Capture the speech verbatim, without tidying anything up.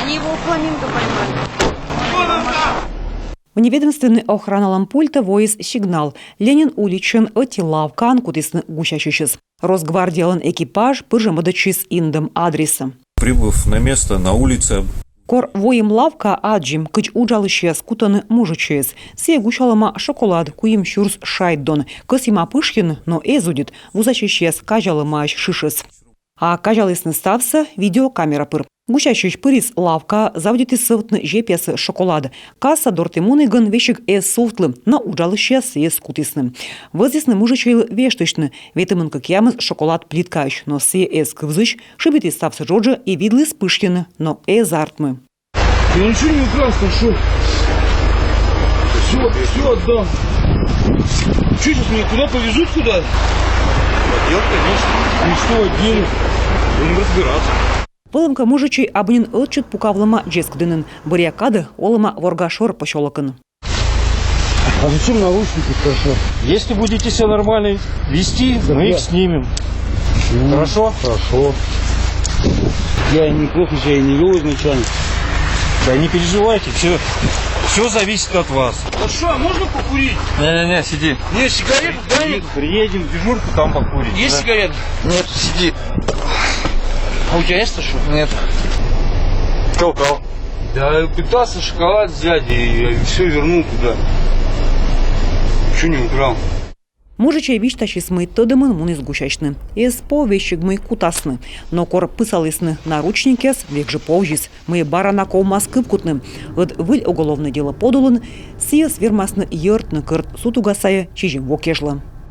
Они его у фламинго поймали. Вневедомственный охраналӧн пультӧ воис сигнал. Ленин уличын ӧти лавкаын кутісны гусясьысьӧс. Росгвардиялӧн экипаж пыр жӧ мӧдӧдчис индӧм адресӧ. Прибыв на место, на улице. Кор воим лавкаӧ, аддзим, кыдз уджалысьяс кутӧны мужичӧйӧс. Сійӧ гусялӧма шоколад, куим сюрс шайт дон. Кӧсйӧма пышйыны, но эз удит. Вузасьысьяс казялӧмаӧсь шышӧс. А казялісны ставсӧ видеокамера пыр. Гусясьысь пырис лавкаӧ, заводитіс сӧвтны зепъясӧ шоколад. Касса дорті мунігӧн весиг эз сувтлы, но уджалысьяс сійӧс кутісны. Вӧзйисны мужичӧйлы вештысьны, ветымын кӧкъямыс шоколад плиткаысь, но сійӧ эз кывзысь, шыбитіс ставсӧ джоджӧ и видліс пышйыны, но эз артмы. Я ничего не украл, что? Все, все отдал. Что сейчас меня куда повезут, куда? Отдел, конечно. Ну что отдел? Будем разбираться. Вӧлӧмкӧ, мужичӧй абу нин ӧтчыд пукавлӧма дзескыдінын. Бӧръя кадӧ олӧма Воргашор посёлокын. А зачем наручники, хорошо? Если будете себя нормально вести, мы их снимем. Хорошо? Хорошо. Я неплохо себя и не вел изначально. Да не переживайте, все, все зависит от вас. А что, а можно покурить? Не-не-не, сиди. Нет, сигарет, дай. Приедем в дежурку, там покурите. Есть Да. Сигарет? Нет, сиди. А у тебя есть что? Нет. Что украл? Да, пытался шоколад взять и все вернул туда. Ничего не украл. Мужичӧй висьтасис, мый тӧдӧмӧн муніс гусясьны. Эз пов весиг, мый кутасны. Но кор пысалісны наручникъяс, век жӧ повзис, мый бара на ковмас кыпкутны. Ӧд выль уголовнӧй дело подулын сійӧс вермасны йӧртны кӧрт сутуга сайӧ сизим во кежлӧ.